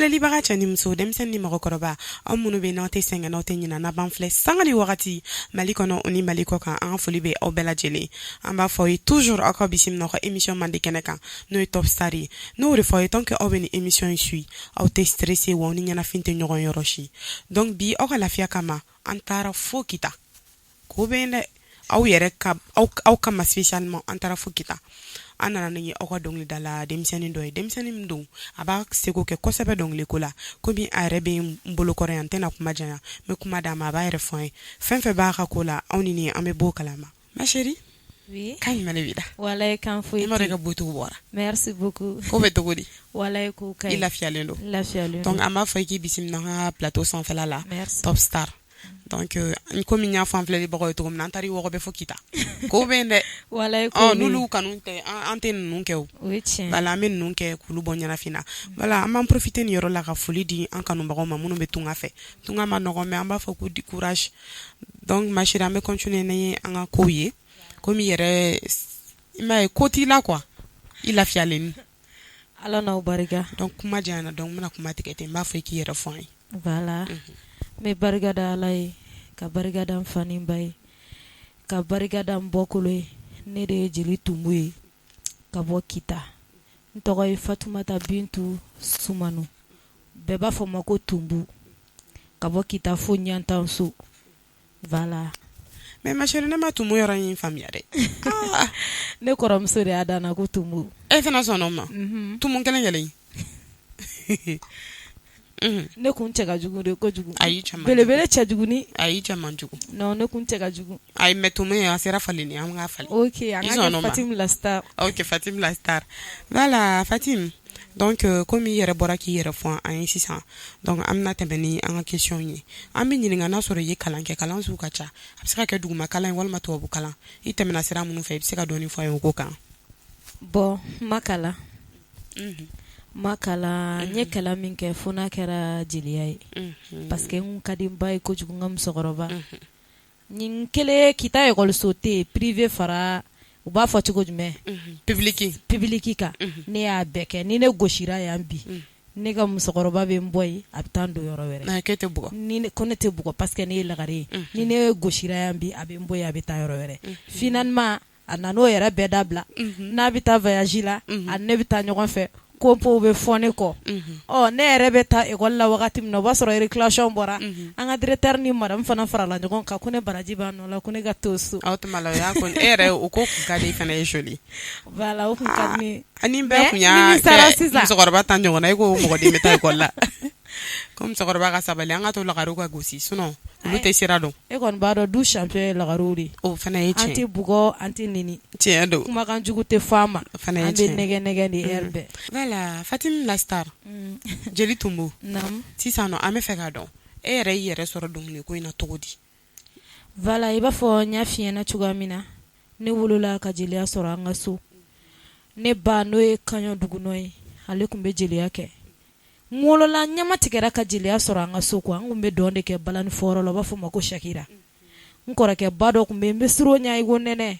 Filɛlibaga cɛ ni muso, denmisɛnnin ni mɔgɔkɔrɔba, aw minnu bɛ n'aw tɛ sɛgɛn, n'aw tɛ ɲinɛ, n'a b'an filɛ sanga ni wagati Mali kɔnɔ o ni Mali kɔ kan, an ka foli bɛ aw bɛɛ lajɛlen. An b'a fɔ aw ye toujours aw ka bisimila aw ka émission mandi kɛnɛ kan, n'o ye Top Star ye. N'o de fɔ aw ye, tant que aw bɛ nin émission in suit, aw tɛ stressé wa aw ni ɲɛnafin tɛ ɲɔgɔn yɔrɔ si. Donc bi, aw ka lafiya kama, an taara fo Kita. Ko bɛ yen dɛ, aw yɛrɛ ka aw kama spécialement, an taara fo Kita. An nana ni aw ka dɔnkilidala denmisɛnnin dɔ ye, denmisɛnnin min don, a b'a seko kɛ kosɛbɛ dɔnkiliko la. Komi a yɛrɛ bɛ n bolokɔrɔ yan, n tɛna kuma janya, n bɛ kuma d'a ma, a b'a yɛrɛ fɔ an ye fɛn fɛn b'a ka ko la. Anw ni nin, an bɛ b'o kalama. Ma chérie. Oui. Kan jumɛn de b'i da? Walayi, kan foyi. I m'a dɔn i ka beauté bɔra. Merci beaucoup. Ko bɛ cogo di? Walayi, ko ka ɲi. I lafiyalen don? Lafiyalen. Donc an b'a fɔ i k'i bisimila an ka plateau sanfɛla la. Merci. Top Star. Donc komi n y'a fɔ an filɛlibagaw ye cogo min na, an taara i wɔgɔbɛ fo Kita. Ko bɛ yen dɛ. Walayi, ko bɛ yen. N'olu kanu tɛ, an tɛ ninnu kɛ o. O ye tiɲɛ. Voilà, an bɛ ninnu kɛ k'olu bɔ ɲɛnafin na. Voilà, an b'an profiter nin yɔrɔ la ka foli di an kanubagaw ma minnu bɛ tunga fɛ. Tunga ma nɔgɔn, mais an b'a fɔ ko du courage. Donc ma chérie, an bɛ continuer ni an ka kow ye. Komi i yɛrɛ, i m'a ye, ko t'i la quoi, i lafiyalen. Ala n'aw barika. Donc kuma janyana, donc n bɛna kuma tigɛ ten, n b'a fɔ i k'i yɛrɛ fɔ an ye. Voilà. N bɛ barika da Ala ye, ka barika da n fa ni n ba ye, ka barika da n bɔkolo ye. Ne de ye jeli Tunbu ye ka bɔ Kita. N tɔgɔ ye Fatumata Bintu Sumanu. Bɛɛ b'a fɔ ma ko Tunbu. Ka bɔ Kita fo Ɲantanso. Voilà. Mais ma chérie, ne ma Tunbu yɔrɔ in faamuya dɛ. Ne kɔrɔmuso de y'a da n na ko Tunbu. E fana sɔnna o ma? Tumu kelen kelen. Ne kun cɛ ka jugu de kojugu. Ayi, cɛ man jugu. Belebele cɛ juguni. Ayi, cɛ man jugu. Non, ne kun cɛ ka jugu. Ayi, mais Tumu a sera falenni, an k'a falen. Ok, an ka kɛ Fatim la star. Ok, Fatim la star. Voilà, Fatim. Donc komi i yɛrɛ bɔra k'i yɛrɛ fɔ an ye sisan, donc an bɛna tɛmɛ ni an ka question ye. An bɛ ɲininka n'a sɔrɔ i ye kalan kɛ. Kalan sugu ka ca, a bɛ se ka kɛ duguma kalan ye walima tubabu kalan. I tɛmɛna sira minnu fɛ, i bɛ se ka dɔɔnin fɔ an ye o ko kan? Bon, n ma kalan. N ma kalan. N ye kalan min kɛ, fo n'a kɛra jeliya ye, parce que n ka di n ba ye kojugu, n ka musokɔrɔba. Nin kelen, Kita ekɔliso tɛ yen, privé fara, u b'a fɔ cogo jumɛn, public, public kan, ne y'a bɛɛ kɛ. Ni ne gosira yan bi, ne ka musokɔrɔba bɛ n bɔ yen, a bɛ taa n don yɔrɔ wɛrɛ. K'e tɛ bugɔ? Ni ko ne tɛ bugɔ, parce que ne ye lagare ye. Ni ne gosira yan bi, a bɛ n bɔ yen, a bɛ taa yɔrɔ wɛrɛ. Finalement, a nan'o yɛrɛ bɛɛ dabila. N'a bɛ taa voyage la, a ne bɛ taa ɲɔgɔn fɛ, kompow bɛ fɔ ne kɔ. Ɔ, ne yɛrɛ bɛ taa école la wagati min na, o b'a sɔrɔ récréation bɔra. An ka directeur ni madame fana farala ɲɔgɔn kan ko ne baraji b'a nɔ la, ko ne ka to so. O tuma la, o y'a ko e yɛrɛ, o ko kun ka di e fana ye joli. Voilà, o kun ka di ne ye. Ani bɛɛ kun y'a kɛ musokɔrɔba ta ɲɔgɔn na, e ko mɔgɔden bɛ taa école la. Ko musokɔrɔba ka sabali, an ka to lagariw ka gosi, sinon olu tɛ sira dɔn. E kɔni b'a dɔn, du champion ye lagariw de ye. O fana ye tiɲɛ. An tɛ bugɔ, an tɛ neni. Tiɲɛ don. Kumakan jugu tɛ fɔ an ma. O fana ye tiɲɛ. An bɛ nɛgɛ nɛgɛ de heure bɛɛ. Voilà, Fatim la star. Jeli Tunbu. Naamu. Sisan nɔ, an bɛ fɛ k'a dɔn, e yɛrɛ y'i yɛrɛ sɔrɔ dɔnkili ko in na cogo di? Voilà, i b'a fɔ n y'a f'i ɲɛna cogoya min na, ne wolola ka jeliya sɔrɔ an ka so. Ne ba, n'o ye Kaɲɔ Dugunɔ ye, ale tun bɛ jeliya kɛ. N wolola, ɲɛma tigɛra ka jeliya sɔrɔ an ka so quoi. An tun bɛ dɔn de kɛ balani fɔyɔrɔ la, u b'a fɔ o ma ko Shakira. N kɔrɔkɛ ba dɔ tun bɛ yen, n bɛ siran o ɲɛ i ko nɛnɛ.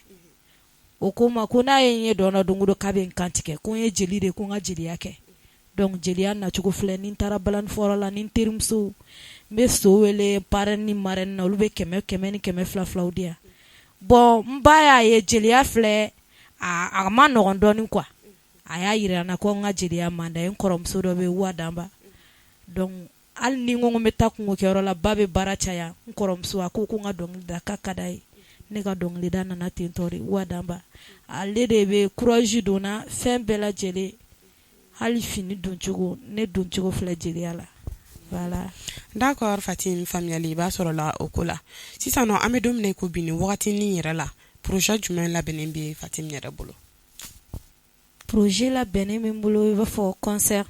O ko n ma ko n'a ye n ye dɔn na don o don, k'a bɛ n kan tigɛ, ko n ye jeli de ye, ko n ka jeliya kɛ. Donc jeliya nacogo filɛ. Ni n taara balani fɔyɔrɔ la ni n terimusow, n bɛ so wele parrain ni marraine na, olu bɛ 100 100 ni 200 200 di yan. Bon, n ba y'a ye jeliya filɛ, a ma nɔgɔn dɔɔnin quoi. A y'a jira n na ko n ka jeliya man d'a ye. N kɔrɔmuso dɔ bɛ Wa Danba. Donc hali ni n ko n bɛ taa kungokɛyɔrɔ la, ba bɛ baara caya. N kɔrɔmuso, a ko ko n ka dɔnkili da, k'a ka d'a ye. Ne ka dɔnkilida nana ten tɔ de. Wa Danba, ale de bɛ courage don n na fɛn bɛɛ lajɛlen, hali fini doncogo, ne doncogo filɛ jeliya la. Voilà. D'accord Fatim, faamuyali i b'a sɔrɔ la o ko la. Sisan nɔ, an bɛ don min na i ko bi, nin wagatinin yɛrɛ la, projet jumɛn labɛnnen bɛ Fatim yɛrɛ bolo? Projet labɛnnen bɛ n bolo, i b'a fɔ concert.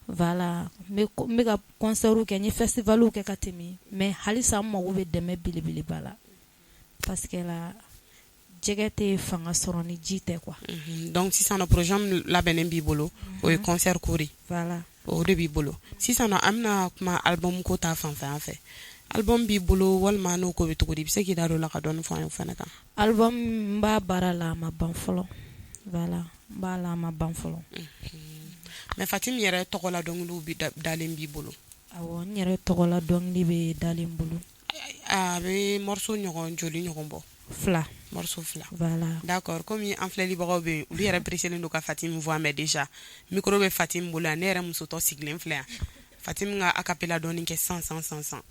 Voilà, n bɛ ka concert kɛ, n ye festival kɛ ka tɛmɛ, mais halisa n mago bɛ dɛmɛ belebeleba la, parce que la jɛgɛ tɛ fanga sɔrɔ ni ji tɛ quoi. Donc sisan nɔ, projet min labɛnnen b'i bolo, o ye concert ko de. Voilà. O de b'i bolo. Sisan nɔ, an bɛna kuma album ko ta fanfɛ fɛ. Album b'i bolo walima n'o ko bɛ cogo di? I bɛ se k'i da don o la ka dɔɔnin fɔ an ye o fana kan? Album, n b'a baara la, a ma ban fɔlɔ. Voilà, n b'a la, a ma ban fɔlɔ. Mais Fatim yɛrɛ tɔgɔla dɔnkiliw bɛ dalen b'i bolo? Awɔ, n yɛrɛ tɔgɔla dɔnkili bɛ dalen n bolo. A bɛ morceau ɲɔgɔn joli ɲɔgɔn bɔ? 2 morceau 2 voilà d'accord comme an filɛlibagaw bɛ yen olu yɛrɛ pressé don ka Fatim voix mɛn déjà micro bɛ Fatim bolo yan ne yɛrɛ musotɔ sigilen filɛ yan Fatim ka a cappella dɔɔni kɛ sisan sisan sisan.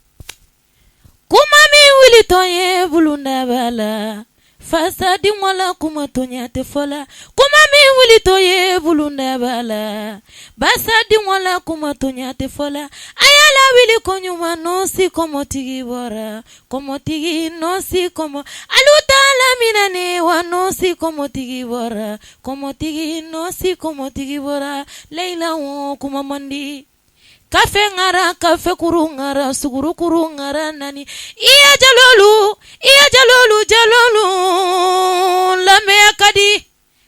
Kuma min wulitɔ ye bulondaba la fasaden wala kuma tɔɲa tɛ fɔ la kuma min wulitɔ ye bulondaba la basaden wala kuma tɔɲa tɛ fɔ la a y'a lawuli ko ɲuman nɔsi kɔmɔtigi bɔra kɔmɔtigi nɔsi kɔmɔ alu t'a laminɛ ne wa nɔsi kɔmɔtigi bɔra kɔmɔtigi nɔsi kɔmɔtigi bɔra leyila o kuma man di kafe ŋara kafe kuru ŋara sugurukuru ŋara naani iya jalolu iya jalolu jalolu lamɛnya ka di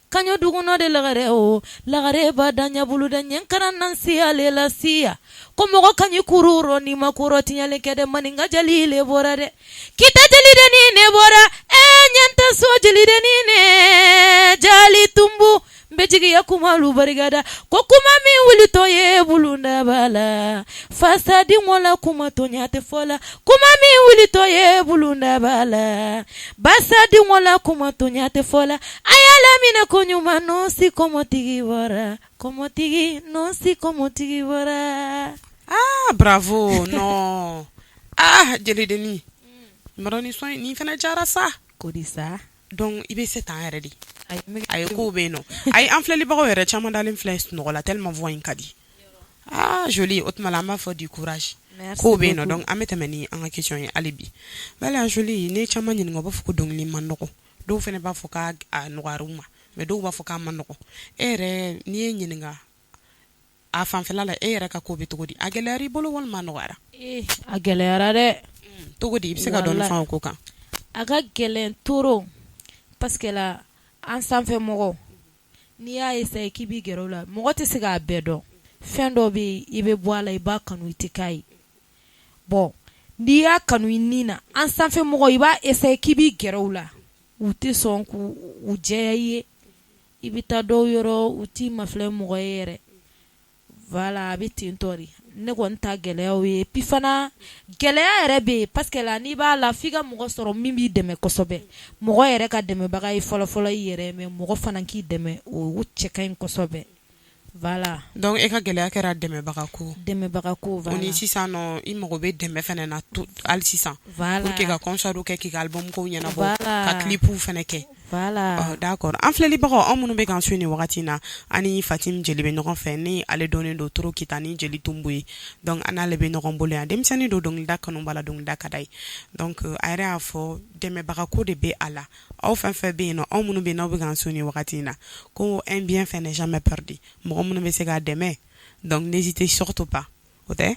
kaɲɔ dugunɔ de lagare o lagare ba da ɲɛbulu da ɲɛkara nansi ale la siya ko mɔgɔ ka ɲi kuru rɔ n'i ma kɔrɔ tiɲɛlen kɛ dɛ maninka jeli le bɔra dɛ kita jelidennin ne bɔra ɛ ɲɛnta so jelidennin ne jali tunbu n bɛ jigiya kumalu barikada ko kuma min wulitɔ ye bulondaba la fasaden wala kuma tɔɲa tɛ fɔ la kuma min wulitɔ ye bulondaba la basaden wala kuma tɔɲa tɛ fɔ la a y'a laminɛ ko ɲuman nɔsi kɔmɔtigi bɔra kɔmɔtigi nɔsi kɔmɔtigi bɔra. Ah bravo non ah jelidennin mara ni son nin fana diyara sa. Ko di sa? Donc i bɛ se tan yɛrɛ de ayi kow bɛ yen nɔ ayi an filɛlibagaw yɛrɛ caman dalen filɛ sunɔgɔ la tellement voix in ka di ah joli o tuma la an b'a fɔ du courage kow bɛ yen nɔ donc an bɛ tɛmɛ ni an ka question ye hali bi voilà joli ne caman ɲininka u b'a fɔ ko dɔnkili man nɔgɔ dɔw fana b'a fɔ k'a nɔgɔyara u ma mais dɔw b'a fɔ k'a man nɔgɔ e yɛrɛ n'i ye ɲininka a fanfɛla la e yɛrɛ ka ko bɛ cogo di a gɛlɛyara i bolo walima a nɔgɔyara a gɛlɛyara dɛ cogo di i bɛ se ka dɔɔnin fɔ o ko kan a ka gɛlɛn trop parce que la an sanfɛ mɔgɔ n'i y'a essayer k'i b'i gɛrɛ u la mɔgɔ tɛ se k'a bɛɛ dɔn fɛn dɔ bɛ yen i bɛ bɔ a la i b'a kanu i tɛ k'a ye bon n'i y'a kanu i ni na an sanfɛ mɔgɔ i b'a essayer k'i b'i gɛrɛ u la u tɛ sɔn k'u jɛya i ye i bɛ taa dɔw yɔrɔ u t'i mafilɛ mɔgɔ ye yɛrɛ voilà a bɛ ten tɔ de ne kɔni ta gɛlɛyaw ye puis fana gɛlɛya yɛrɛ bɛ yen parce que la n'i b'a la f'i ka mɔgɔ sɔrɔ min b'i dɛmɛ kosɛbɛ mɔgɔ yɛrɛ ka dɛmɛbaga ye fɔlɔfɔlɔ i yɛrɛ mais mɔgɔ fana k'i dɛmɛ o cɛ ka ɲi kosɛbɛ voilà donc e ka gɛlɛya kɛra dɛmɛbaga ko dɛmɛbaga ko voilà ni sisan nɔ i mago bɛ dɛmɛ fana na hali sisan voilà pour que ka concert kɛ k'i ka album kow ɲɛnabɔ voilà ka clipw fana kɛ voilà d'accord an filɛlibagaw aw minnu bɛ k'an suivre nin wagati in na an ni Fatim Jeli bɛ ɲɔgɔn fɛ ni ale dɔnnen don trop Kita ni Jeli Tumbu ye donc an n'ale bɛ ɲɔgɔn bolo yan denmisɛnnin don dɔnkilida kanu b'a la dɔnkilida ka d'a ye donc a yɛrɛ y'a fɔ dɛmɛbaga ko de bɛ a la aw fɛn fɛn bɛ yen nɔ aw minnu bɛ yen n'aw bɛ k'an suivre nin wagati in na ko un bien fait n'est jamais perdu mɔgɔ minnu bɛ se k'a dɛmɛ donc n'hésitez surtout pas o tɛ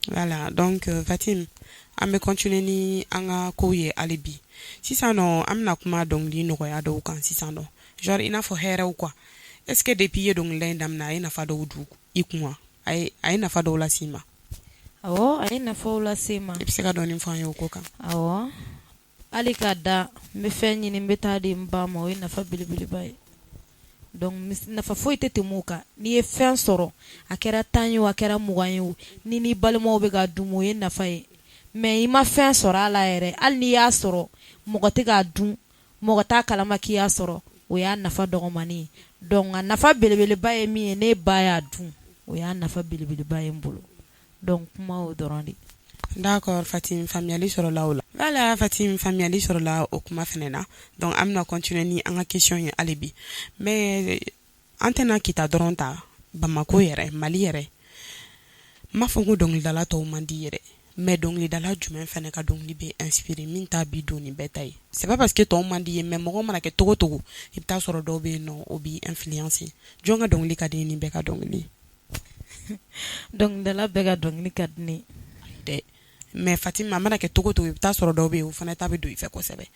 voilà donc Fatim an bɛ continuer ni an ka kow ye hali bi sisan nɔ an bɛna kuma dɔnkili nɔgɔya dɔw kan sisan nɔ genre i n'a fɔ hɛrɛw quoi est ce que depuis i ye dɔnkilida in daminɛ a ye nafa dɔw don i kun wa a ye nafa dɔw lase i ma awɔ a ye nafaw lase n ma i bɛ se ka dɔɔnin fɔ an ye o ko kan awɔ hali k'a da n bɛ fɛn ɲini n bɛ taa di n ba ma o ye nafa belebeleba ye donc nafa foyi tɛ tɛmɛ o kan n'i ye fɛn sɔrɔ a kɛra 10 ye o a kɛra 20 ye o ni n'i balimaw bɛ k'a dun o ye nafa ye mais i ma fɛn sɔrɔ a la yɛrɛ hali n'i y'a sɔrɔ mɔgɔ tɛ k'a dun mɔgɔ t'a kalama k'i y'a sɔrɔ o y'a nafa dɔgɔmani ye donc a nafa belebeleba ye min ye ne ba y'a dun o y'a nafa belebeleba ye n bolo Donc kuma o dɔrɔn de. D'accord Fatim faamuyali sɔrɔla o la. Voilà Fatim faamuyali sɔrɔla o kuma fana na donc an bɛna continuer ni an ka question ye hali bi mais an tɛna Kita dɔrɔn ta Bamako yɛrɛ Mali yɛrɛ n m'a fɔ ko dɔnkilidala tɔw man di yɛrɛ mais dɔnkilidala jumɛn fana ka dɔnkili bɛ inspirer min ta b'i don ni bɛɛ ta ye c'est pas parce que tɔw man di ye mais mɔgɔ mana kɛ cogo o cogo i bɛ taa sɔrɔ dɔw bɛ yen nɔ o b'i influencer jɔn ka dɔnkili ka di ye ni bɛɛ ka dɔnkili ye Dɔnkilidala bɛɛ ka dɔnkili ka di ne ye dɛ mais Fatima a mana kɛ cogo o cogo i bɛ taa sɔrɔ dɔw bɛ yen o fana ta bɛ don i fɛ kosɛbɛ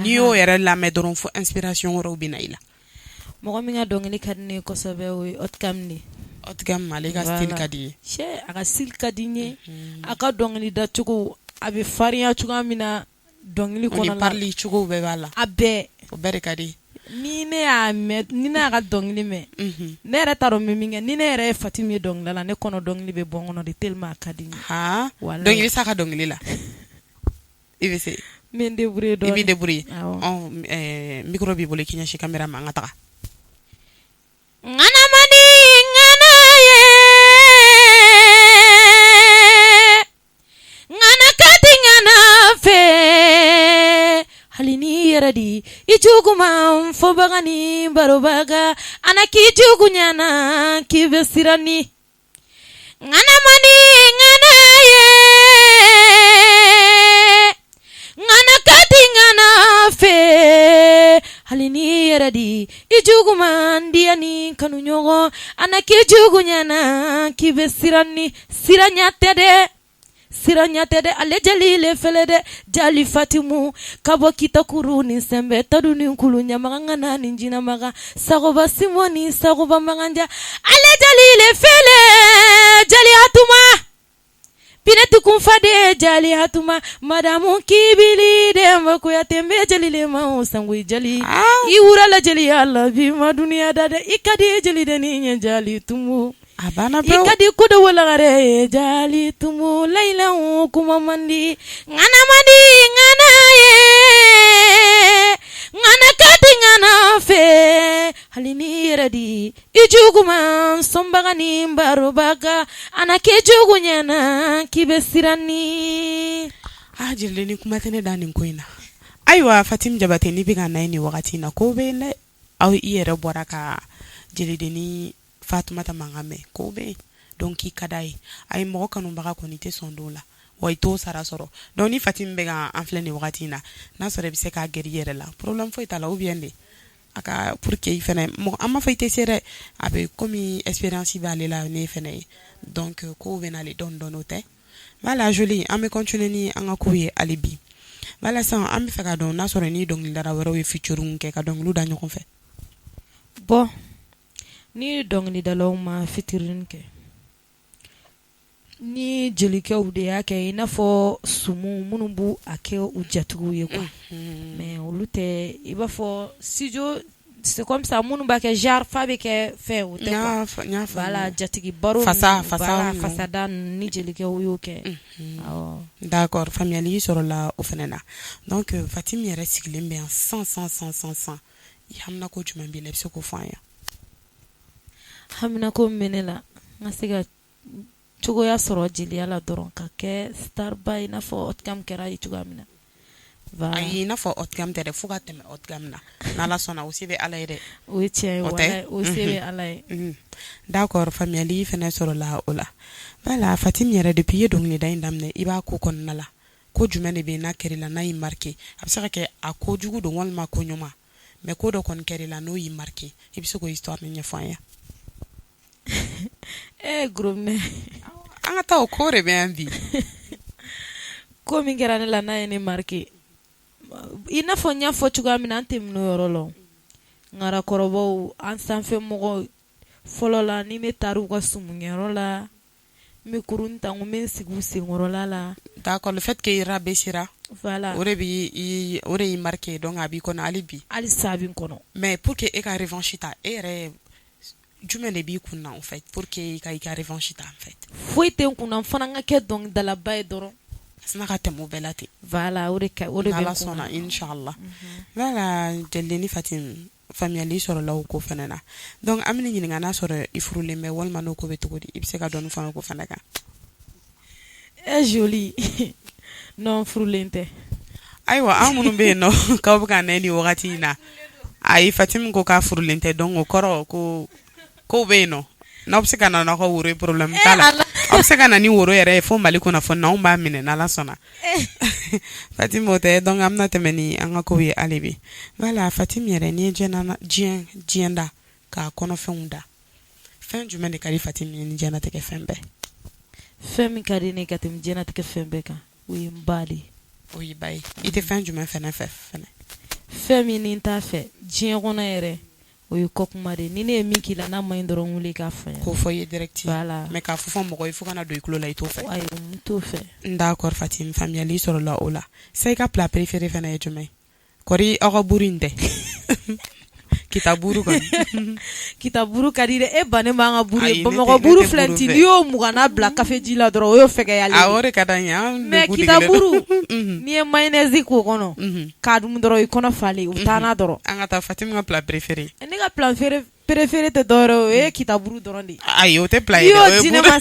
n'i y'o yɛrɛ lamɛn dɔrɔn fo inspiration wɛrɛw bɛ na i la mɔgɔ min ka dɔnkili ka di ne ye kosɛbɛ o ye Hotcam de ye Hotcam ale ka style ka di i ye cɛ a ka style ka di n ye a ka dɔnkili dacogo a bɛ farinya cogoya min na dɔnkili kɔnɔ parler cogo bɛɛ b'a la a bɛɛ o bɛɛ de ka di Ni ne y'a mɛn, ni ne y'a ka dɔnkili mɛn, ne yɛrɛ t'a dɔn n bɛ min kɛ. Ni ne yɛrɛ ye Fatim ye dɔnkilida la, ne kɔnɔ dɔnkili bɛ bɔ n kɔnɔ de tellement a ka di n ye. Han, donc i bɛ s'a ka dɔnkili la? I bɛ se? N bɛ n débrouiller dɔɔnin. I b'i débrouiller. Awɔ. Ɔ, micro b'i bolo, i k'i ɲɛsin caméra ma, an ka taga. Ŋana man di ŋana ye, ŋana ka di ŋana fɛ, hali n'i yɛrɛ di i juguman fɔbaga ni barobaga, a na k'i jugu ɲɛna k'i bɛ siran ni. Ŋana man di ŋana ye, ŋana ka di ŋana fɛ, hali n'i yɛrɛ di i juguman diya ni kanuɲɔgɔn, a na k'i jugu ɲɛna k'i bɛ siran ni. Siranya tɛ dɛ, siranya tɛ dɛ, ale jeli le fɛlɛ dɛ, jali Fatimu ka bɔ Kitakuru ni sɛnbɛ tadu ni kulu ɲamaga ŋana ni jinamaga sagoba Simɔ ni sagoba Maganja, ale jali le fɛlɛ, jali Hatuma Binɛti kunfaden, jali Hatuma madamu kibili Demba Kuyate n bɛ jeli le ma sango jali i wurala jeliya la bi ma dunya da dɛ, i ka di jeli dennin ye jali Tumu. A banna I ka di ko lagare ye jali Tumu layila kuma man di ŋana man di ŋana ye, ŋana ka di ŋana fɛ, hali n'i yɛrɛ di i juguman sɔnbaga ni barobaga, a na k'i jugu ɲɛna k'i bɛ siran ni. Aa jelidenni, kuma tɛ ne da nin ko in na. Ayiwa Fatim Jabate, n'i bɛ ka na ye nin wagati in na, ko bɛ yen dɛ. Aw i yɛrɛ bɔra ka jelidenni Fatumata mankan mɛn, ko bɛ yen. Donc k'i ka d'a ye. A ye mɔgɔ kanubaga kɔni tɛ sɔn don la, wa i t'o sara sɔrɔ. Donc ni Fatim bɛ ka an filɛ nin wagati in na, n'a sɔrɔ i bɛ se k'a gɛrɛ i yɛrɛ la, problème foyi t'a la, ou bien de a ka pour que i fɛnɛ mɔgɔ, an m'a fɔ i tɛ se dɛ, a bɛ komi expérience b'ale la ne fɛnɛ ye. Donc kow bɛ n'ale dɔɔni dɔɔni, o tɛ. Voilà joli, an bɛ continuer ni an ka kow ye hali bi. Voilà, sisan an bɛ fɛ k'a dɔn n'a sɔrɔ ni dɔnkilidala wɛrɛw ye featuring kɛ ka dɔnkiliw da ɲɔgɔn fɛ. Bon, ni dɔnkilidalaw ma featuring kɛ, ni jelikɛw de y'a kɛ, i n'a fɔ sumu minnu b'u a kɛ u jatigiw ye quoi, mais olu tɛ i b'a fɔ studio, c'est comme ça minnu b'a kɛ genre f'a bɛ kɛ fɛn, o tɛ quoi. Voilà, jatigi baro, fasa fasa fasada ni jelikɛw y'o kɛ. D'accord, faamuyali sɔrɔla o fana na. Donc Fatim yɛrɛ sigilen bɛ yan san san san san san, i haminako jumɛn b'i la, i bɛ se k'o fɔ an ye? Haminako min bɛ ne la, n ka se ka cogoya sɔrɔ jeliya la dɔrɔn, ka kɛ star ba i n'a fɔ Hotcam kɛra ye cogoya min na. Ayi, i n'a fɔ Hotcam tɛ dɛ, fo ka tɛmɛ Hotcam na, n'Ala sɔnna, o se bɛ Ala ye dɛ. O ye tiɲɛ ye, o tɛ, o se bɛ Ala ye. D'accord, faamuyali fana sɔrɔla o la. Voilà Fatim yɛrɛ, depuis i ye dɔnkilida in daminɛ, i b'a ko kɔnɔna la, ko jumɛn de bɛ yen n'a kɛra i la, n'a y'i marqué? A bɛ se ka kɛ a ko jugu don walima ko ɲuman, mais ko dɔ kɔni kɛra i la n'o y'i marqué, i bɛ se k'o histoire ɲɛfɔ an ye? E gros, an ka taa, o ko de bɛ yan bi. Ko min kɛra ne la n'a ye ne marqué, i n'a fɔ n y'a fɔ cogoya min na, an tɛmɛn'o yɔrɔ la. Ŋarakɔrɔbaw, an sanfɛ mɔgɔw fɔlɔ la, ni ne taara u ka sumunkɛyɔrɔ la, n bɛ kurun ta, n bɛ n sigi u senkɔrɔla la. D'accord, le fait que i rabaissera. Voilà. O de b'i o de y'i marqué, donc a b'i kɔnɔ hali bi. Halisa a bɛ n kɔnɔ. Mais pour que e ka revanche ta, e yɛrɛ jumɛn de b'i kun na en fait, pour que i ka revanche ta en fait? Foyi tɛ n kun na, n fana ka kɛ dɔnkilidalaba ye dɔrɔn. Sina ka tɛmɛ o bɛɛ la ten. Voilà, o de ka o de bɛ n kun na. N'Ala sɔnna, inchallah. Voilà jelidenni Fatim, faamuyali sɔrɔla o ko fana na. Donc an bɛna ɲininka n'a sɔrɔ i furulen bɛ walima n'o ko bɛ cogo di, i bɛ se ka dɔɔni fɔ an ye o ko fana kan? E joli, non, furulen tɛ. Ayiwa, an minnu bɛ yen nɔ k'aw bɛ ka nɛ nin wagati in na, ayi, Fatim ko k'a furulen tɛ, donc o kɔrɔ ko kow bɛ yen nɔ. N'aw bɛ se ka na n'aw ka woro ye, problème t'a la. Aw bɛ se ka na ni woro yɛrɛ ye fo Mali kunnafoni na, anw b'a minɛ n'Ala sɔnna. Fatim, o tɛ. Donc an bɛna tɛmɛ ni an ka kow ye hali bi. Voilà Fatim yɛrɛ, n'i ye diɲɛ diɲɛ diɲɛ da k'a kɔnɔfɛnw da, fɛn jumɛn de ka di Fatim ye ni diɲɛlatigɛ fɛn bɛɛ? Fɛn min ka di ne ka tɛmɛ diɲɛlatigɛ fɛn bɛɛ kan, o ye n ba de ye. O y'i ba ye. I tɛ fɛn jumɛn fɛnɛ fɛ fɛnɛ? Fɛn min ni n t'a fɛ diɲɛ kɔnɔ yɛrɛ, o ye kɔkuma de ye. Ni ne ye min k'i la n'a man ɲi dɔrɔn, wuli k'a fɔ n ɲɛna. K'o fɔ i ye direct. Voilà. Mais k'a fɔ fɔ mɔgɔ ye fo kana don i tulo la, i t'o fɛ. Ayi, n t'o fɛ. D'accord Fatim, faamuyali sɔrɔla o la. Sa, i ka plat préféré fɛnɛ ye jumɛn ye? Kɔri aw ka buru in tɛ? Kita buru kɔni. Kita buru ka di dɛ, e bannen b'an ka buru ye. Ayi, Bamakɔ buru ne tɛ filɛ buru nin fɛ. n'i y'o 20 na bila café ji la dɔrɔn, o y'o fɛgɛyalen Ah, ye. o de ka d'an ye. An Mais degun kita degelen buru, don. N'i ye mayonnaise k'o kɔnɔ, k'a dun dɔrɔn, i kɔnɔ falen, u taa n'a dɔrɔn. An ka taa Fatim ka plat préféré. Ne ka plat préféré tɛ dɔwɛrɛ ye, o ye kita buru dɔrɔn de ye. Ayi, o tɛ plat N'i ye dɛ, y'o o ye di ne buru ma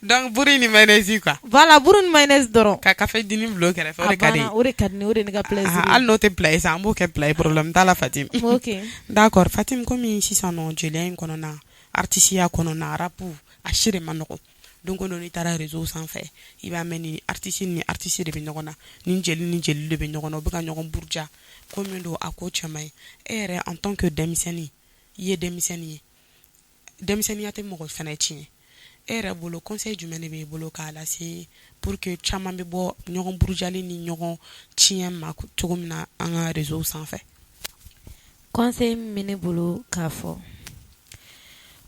Donc buru ni mayonnaise quoi. Voilà, buru ni mayonnaise dɔrɔn. Ka café dinin bila o kɛrɛfɛ, o A de ka di banna, o de ka di ne ye, o de ye ne ka plaisir ye. Hali n'o tɛ plat ye sa, an b'o kɛ plat ye, problème t'a la Fatim. Ok. D'accord Fatim, komi sisan nɔ jeliya in kɔnɔna, artisiya kɔnɔna, rap a si de ma nɔgɔn. Don o don n'i taara réseau sanfɛ, i b'a mɛn ni artiste ni artiste de bɛ ɲɔgɔn na, ni jeli ni jeli de bɛ ɲɔgɔn na, u bɛ ka ɲɔgɔn buruja. Ko min don, a ko cɛ man ɲi. E yɛrɛ, en tant que denmisɛnnin, i ye denmisɛnnin ye, denmisɛnninya tɛ mɔgɔ fana tiɲɛ. E yɛrɛ bolo, conseil jumɛn de b'e bolo k'a lase pour que caman bɛ bɔ ɲɔgɔn burujali ni ɲɔgɔn tiɲɛ ma cogo min na an ka réseau sanfɛ? Conseil min bɛ ne bolo k'a fɔ,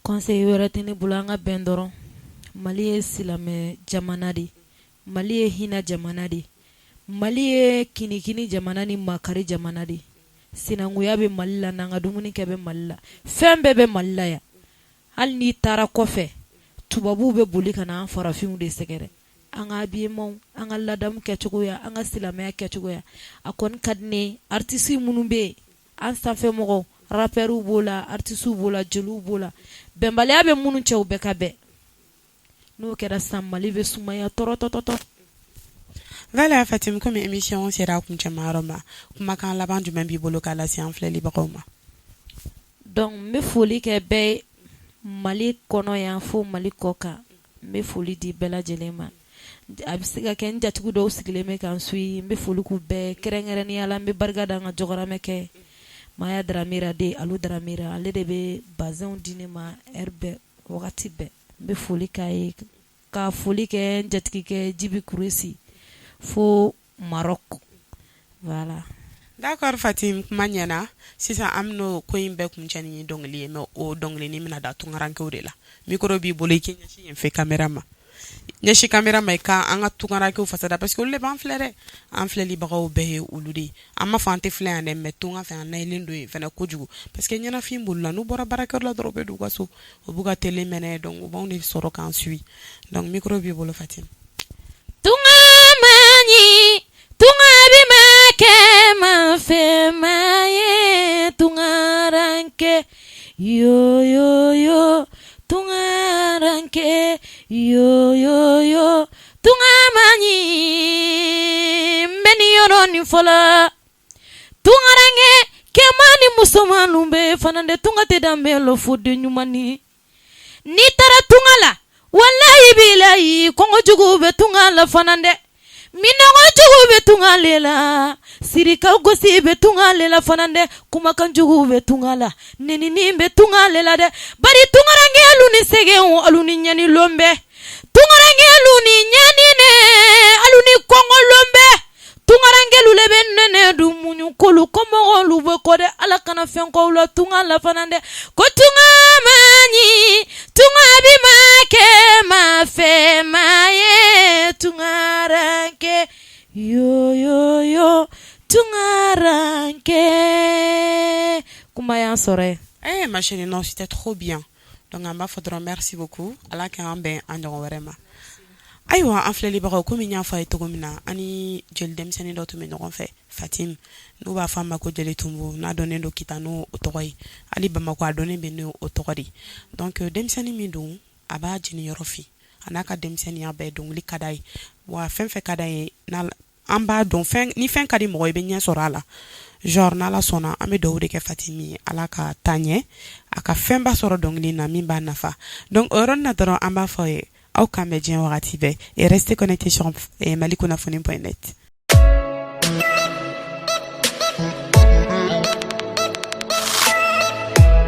conseil wɛrɛ tɛ ne bolo, an ka bɛn dɔrɔn. Mali ye silamɛ jamana de, Mali ye hinɛ jamana de, Mali ye kinikini jamana ni makari jamana de. Sinankunya bɛ Mali la, n'an ka dumuni kɛ bɛ Mali la, fɛn bɛɛ bɛ Mali la yan. Hali n'i taara kɔfɛ, tubabuw bɛ boli ka na an farafinw de sɛgɛrɛ. An ka habillement, an ka ladamu kɛcogoya, an ka silamɛya kɛcogoya, a kɔni ka di ne ye. Artiste minnu bɛ yen, an sanfɛmɔgɔw, rappeurs b'o la, artistes b'o la, jeliw b'o la, bɛnbaliya bɛ minnu cɛ, u bɛɛ ka bɛn. N'o kɛra sisan, Mali bɛ sumaya tɔrɔtɔtɔtɔ. Voilà Fatim, komi émission sera a kuncɛma yɔrɔ ma, kumakan laban jumɛn b'i bolo k'a lase an filɛlibagaw ma? Donc n bɛ foli kɛ bɛɛ ye, Mali kɔnɔ yan fo Mali kɔ kan. N bɛ foli di bɛɛ lajɛlen ma. A bɛ se ka kɛ n jatigi dɔw sigilen bɛ k'an suit, n bɛ foli k'u bɛɛ, kɛrɛnkɛrɛnnenya la n bɛ barika da n ka jɔgɔramɛ kɛ Maya Daramera den Alu Daramera, ale de bɛ bazɛnw di ne ma heure bɛɛ, wagati bɛɛ. N bɛ foli k'a ye, ka foli kɛ n jatigikɛ Jibi Kuresi fo Maroc, voilà. D'accord Fatim, kuma ɲɛna. Sisan an bɛn'o ko in bɛɛ kuncɛ ni dɔnkili ye, mais o dɔnkilinin bɛna da tunkarankew de la. Micro b'i bolo, i k'i ɲɛsin yen fɛ caméra ma, ɲɛsin caméra ma, i ka an ka tunkarankew fasada, parce que olu de b'an filɛ dɛ. An filɛlibagaw bɛɛ ye olu de ye. An m'a fɔ an tɛ filɛ yan dɛ, mais tunga fɛ an nayilen don yen fɛnɛ kojugu, parce que ɲɛnafin b'olu la. N'u bɔra baarakɛyɔrɔ la dɔrɔn, u bɛ don u ka so, u b'u ka télé mɛnɛ, donc u b'anw de sɔrɔ k'an suit. Donc micro b'i bolo Fatim. Tunga man ɲi, tunga bi ma kɛ ma fɛn ma ye, tungaranke yo yo yo, tungaranke yo yo yo, tunga man ɲi. N bɛ nin yɔrɔ nin fɔlɔ, tungaranke kɛman ni musomannu bɛ fana de, tunga tɛ danbe lɔ fo den ɲuman ni. N'i taara tunga la, walayi bilayi, kɔngɔ jugu bɛ tunga la fana dɛ, minɔgɔ jugu bɛ tunga le la, sirika gosi bɛ tunga le la fana dɛ, kumakan jugu bɛ tunga la, nenini bɛ tunga le la dɛ. Bari tungaranke ni sɛgɛnw, alu ni ɲani lon bɛ, tungaranke ni ɲani nɛ, alu ni kɔngɔ lon bɛ, tungaranke le bɛ nɛnɛ dun muɲu kolu kɔmɔgɔlu bɛ kɔ dɛ. Ala kana fɛn k'aw la tunga la fana dɛ. Ko tunga man ɲi, tunga bi ma kɛ ma fɛn ma ye, tungaranke yo yo yo, tungaranke. Kuma y'an sɔrɔ yen. Eh ma chérie, non, c'était trop bien. Donc an b'a fɔ dɔrɔn merci beaucoup. Ala k'an bɛn an ɲɔgɔn wɛrɛ ma. Ayiwa, an filɛlibagaw, komi n y'a fɔ a ye cogo min na, an ni jeli denmisɛnnin dɔ tun bɛ ɲɔgɔn fɛ, Fatim, n'u b'a fɔ a ma ko Jeli Tumbu, n'a dɔnnen don Kita n'o tɔgɔ ye, hali Bamakɔ a dɔnnen bɛ n'o tɔgɔ de. Donc denmisɛnnin min don, a b'a jeniyɔrɔ fin, a n'a ka denmisɛnninya bɛɛ, dɔnkili ka d'a ye, wa fɛn fɛn ka d'a ye, an b'a dɔn fɛn ni fɛn ka di mɔgɔ i bɛ ɲɛ sɔrɔ a la. Genre n'Ala sɔnna, an bɛ dugawu de kɛ Fatim ye, Ala ka taa ɲɛ, a ka fɛnba sɔrɔ dɔnkili na min b'a nafa. Donc o yɔrɔnin na dɔrɔn, an b'a fɔ aw ye, aw k'an bɛn diɲɛ wagati bɛɛ, et restez connectés sur malikunnafoni.net.